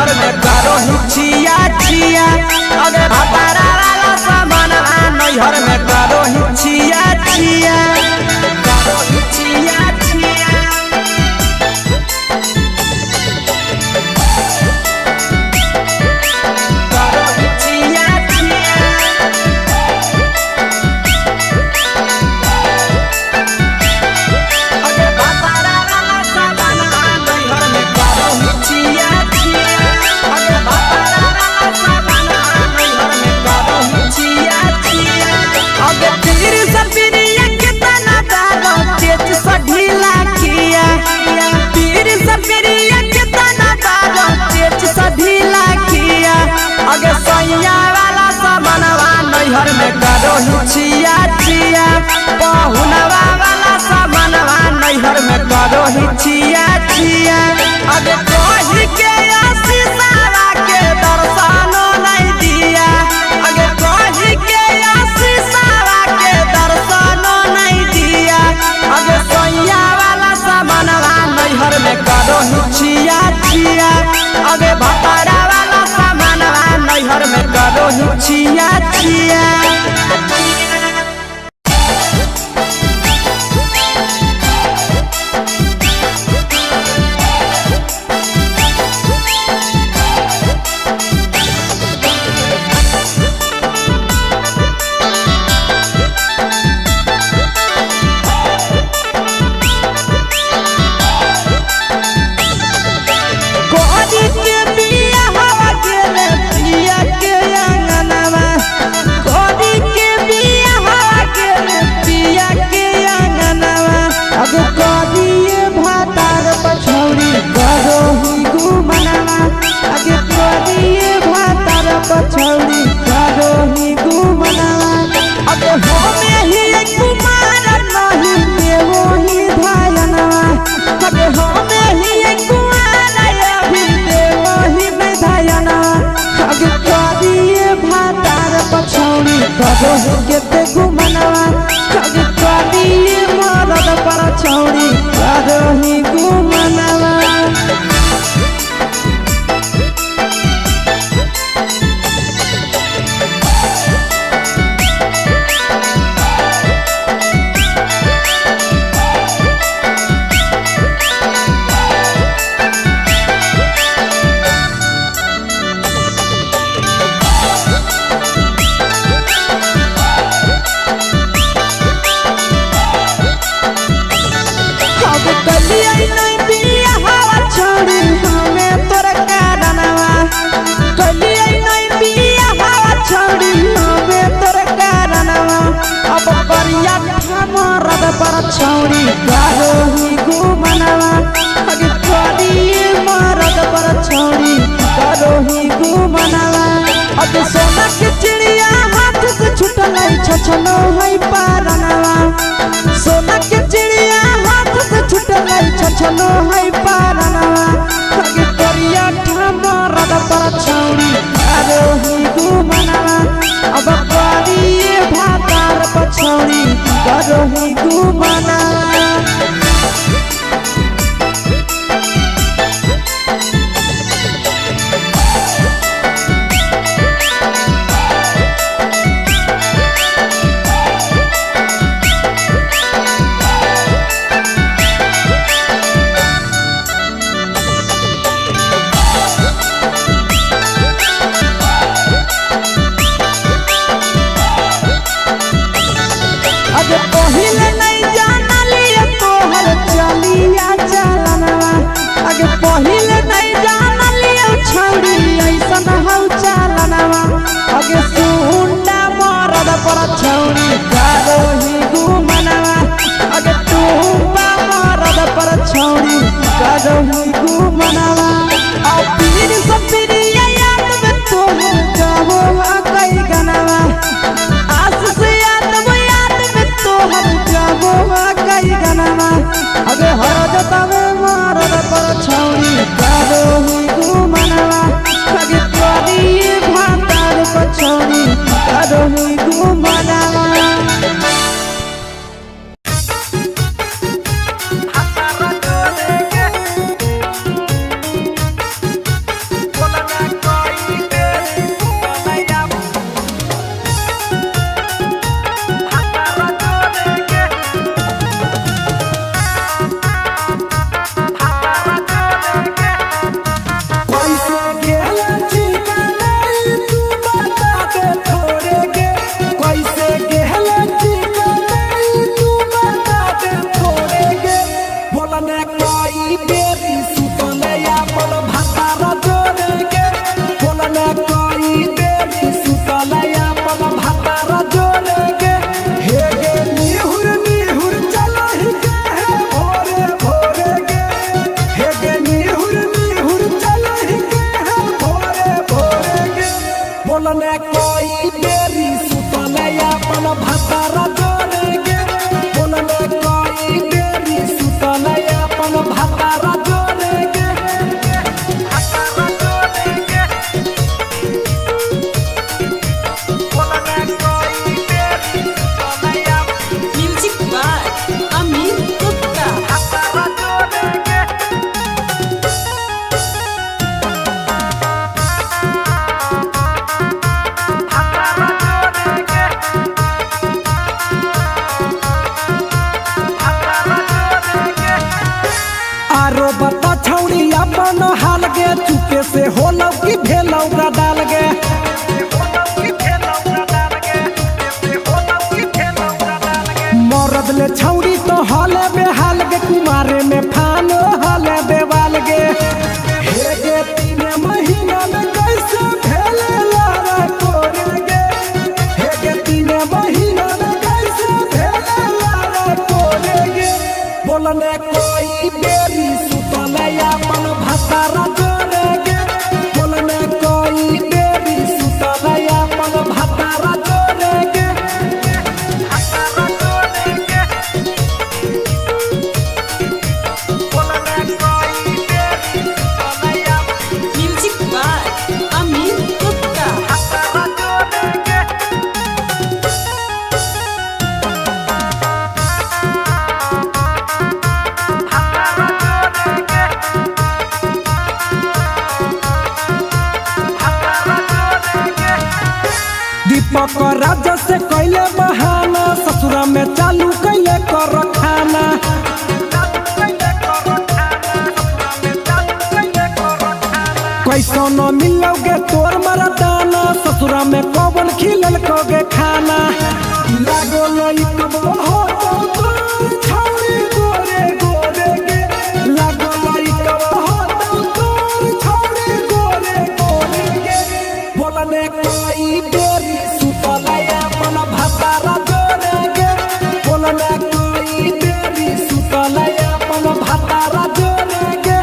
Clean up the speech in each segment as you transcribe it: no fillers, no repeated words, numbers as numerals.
नैहर में करो ही छिया छिया। अगे भतारा वाला सामानवा नैहर में करो ही छिया छिया। करो ही छिया छिया। करो ही छिया छिया। अगे भतारा वाला सामानवा नैहर में करो ही छिया छिया। अगे भतारा वाला सामानवा नैहर में करो ही छिया छिया। अगे पीर सपिरिया कितना दारो तेज सा ढीला किया। पीर सपिरिया कितना दारो तेज सा ढीला किया। अगे सैया वाला सामानवा नैहर में करो ही छिया छिया। पहुनवा वाला सामानवा नैहर में करो ही छिया छिया। अगे कही के आशीषवा के दर्शनो नहीं दिया। अगे कही के आशीषवा के दर्शनो नहीं दिया। अगे सैया वाला सामानवा नैहर में करो ही छिया छिया। अगे भतारा वाला सामानवा नैहर में करो ही छिया छिया। कोरी के बिया हवा गेले पिया के अंगनवा। कोरी के बिया हवा गेले पिया के अंगनवा। अब कोरी भातार पछौरी करो ही गुमनवा। अब कोरी भातार पछौरी करो ही गुमनवा। अब होमे ही कुमार नहीं देवो ही धायनवा। अब होमे ही कुमार अभी देवो ही विधायनवा। अब करिए भातार पछौरी करो ही केते गुमनवा। अब करिए मरद पछौरी करो ही गुमनवा। अब कलिया नहीं बिया हवा छोड़ी हमें तोर कारणवा। कलिया नहीं बिया हवा छोड़ी हमें तोर कारणवा। अब करिया मरद पर छोड़ी करो ही गुमनवा। अब करिए मरद पर छोड़ी करो ही गुमनवा। अब सोना के चिड़िया हाथ से छुटल छछनो है पारनवा। सोना के चिड़िया हाथ से छुटल छछनो है पारनवा। अगे करिया मरद पर छौरी करो ही गुमनवा। अब करिए भातार पछौरी करो ही गुमनवा। अब पहिले नहीं जानलिए तोहर चलिया चलनवा। अगे पहिले नहीं जानलिए छौरी ऐसन हौ चलनवा। अगे सुंडा मरद पर छौरी करो ही गुमनवा। अगे टूबा मरद पर छौरी करो ही गुमनवा। आ पीर सपिरिया याद में तोहर गावो कई गनवा। आस से याद में याद में तोहर गावो कई गनवा। अगे हर जतावे मरद पर छौरी करो ही गुमनवा। अगे करिए भातार पछौरी करो ही गुमनवा। ले छौरी तो हले बेहाल गे, कुमारे में फान हले बेवाल गे। हे गे 3 महीना में कैसे भेले लारा कोरे गे, हे गे 3 महीना में कैसे भेले लारा कोरे गे। बोलने कोई बेरी सुतले अपन भतारा जोरे गे, बोलने कोई बेरी सुतले अपन भतारा जोरे गे। Music by Amit Gupta. दीपक राजा से कैले बहाना, ससुरा में चालू कैले कर खाना। कैसो न मिलोगे तोर मरदाना, ससुरा में कौन खिलल कोगे खाना। लागो लइकबो हो तो तोर छौरी गोरे गोरे गे, लागो लइकबो हो तो तोर छौरी गोरे गोरे गे। बोलने कोई बेरी सुतले अपन भतारा जोरे गे, बोलने कोई बेरी सुतले अपन भतारा जोरे गे।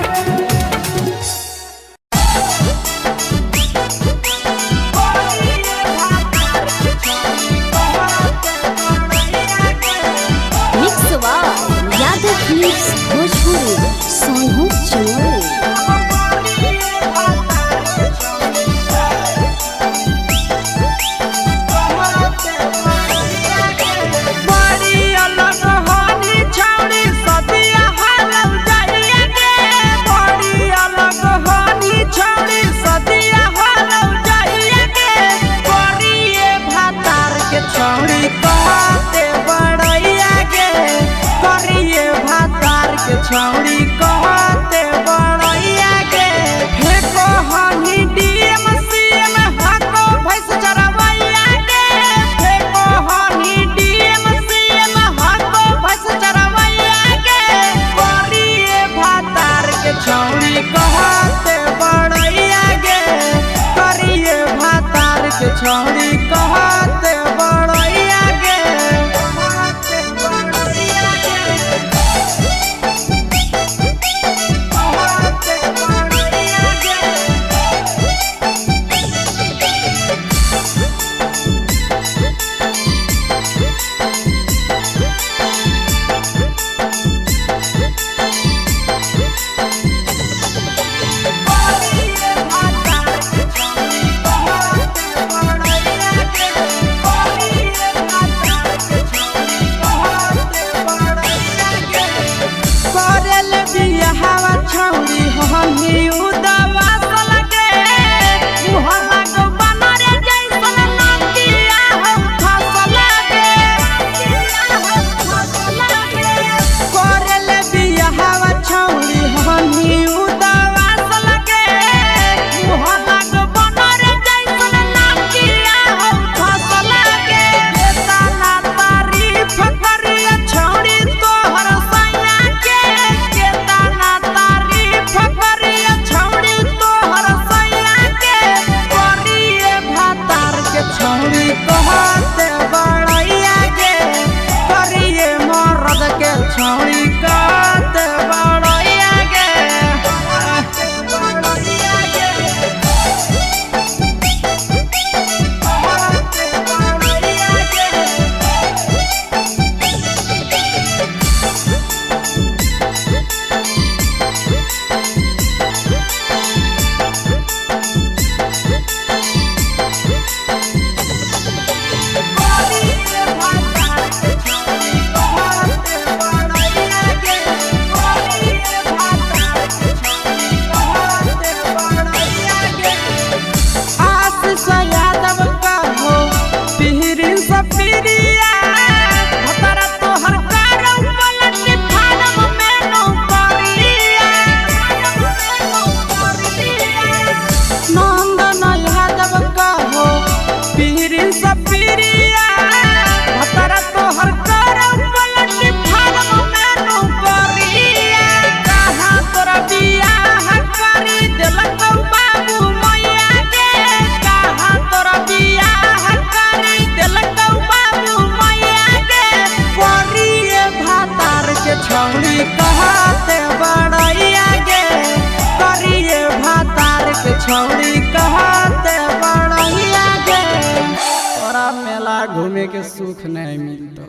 भागे के सुख नहीं मिलतो।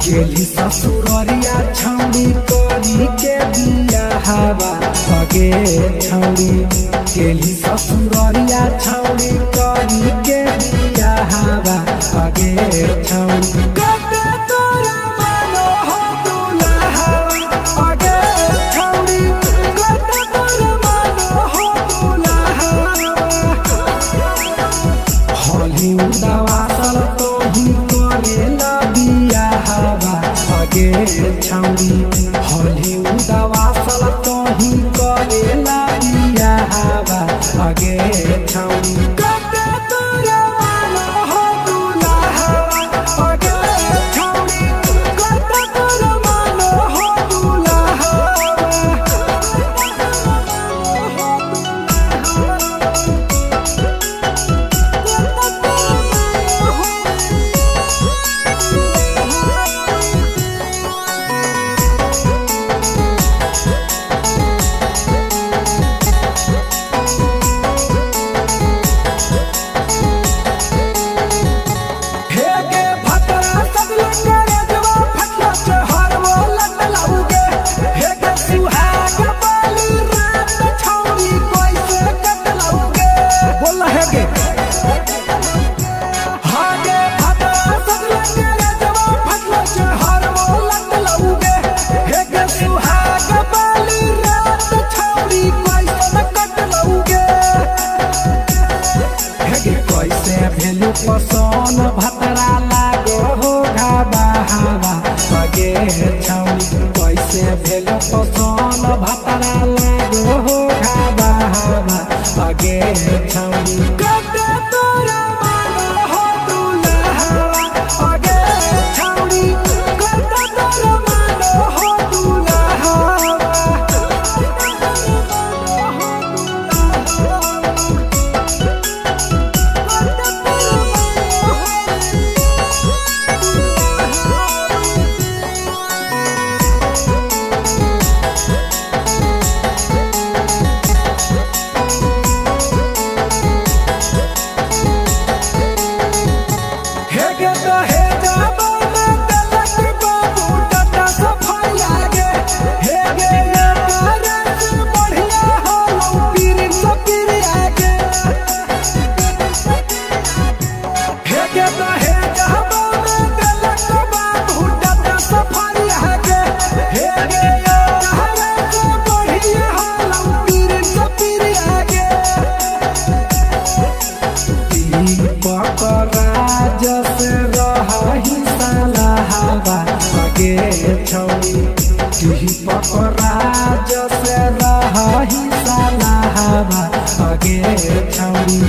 गेली ससुररिया छौड़ी करी के बिया हवा अगे छौड़ी। गेली ससुररिया छौड़ी करी के बिया हवा अगे छौड़ी। कते तोरा मानो हो दुल्हा अगे छौड़ी। कते तोरा मानो हो दुल्हा। होली उदावासल तोही करेला बिया हवा अगे छौड़ी। होली उदावासल तोही करेला बिया हवा अगे छौड़ी। कते तोरा मानो हो दुल्हा अगे छौड़ी। कते तोरा मानो हो दुल्हा। हे गे भतरा सगले करे जवा फटला चहर वो लटलाउगे। हे गे सुहाग वाली रात छौड़ी कैसे कटलाउगे। बोल हे गे हागे भतरा सगले करे जवा फटला चहर वो लटलाउगे। हे गे सुहाग वाली रात छौड़ी कैसे कटलाउगे। हेगे कैसे भेलु पसन भतरा लागो हो घाबा हवा अगे छौड़ी। कैसे भेलु पसन भतरा लागो हो घाबा हवा अगे छौड़ी। कते तोरा मानो हो दुल्हा अगे छौड़ी। कते तोरा मानो हो दुल्हा। हे गे तो हे जाबो में दलक बाबू टाटा सफाई आगे। हे गे ये कारस बढ़िया होलो पीर सपीर आगे। हे गे तो हे जाबो में दलक बाबू टाटा सफाई आगे। हे गे ये कारस बढ़िया होलो पीर सपीर आगे। राजस रही सलाहबा अगे छौड़ी। दीपक राजस रही सलाहबा अगे छौड़ी।